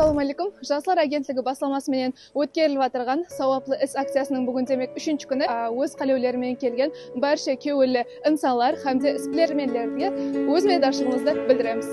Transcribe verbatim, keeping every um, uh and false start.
Assalawma áleykum. Jaslar agentligi baslaması menen ótkerilip atırǵan sawaplı is akciyasınıń búgin, demek, úshinshi kúni, a, óz qálewleri menen kelgen bárshe kewilli insanlar hám de isbilermenlerge óz minnetdarshılıǵımızdı bildiremiz.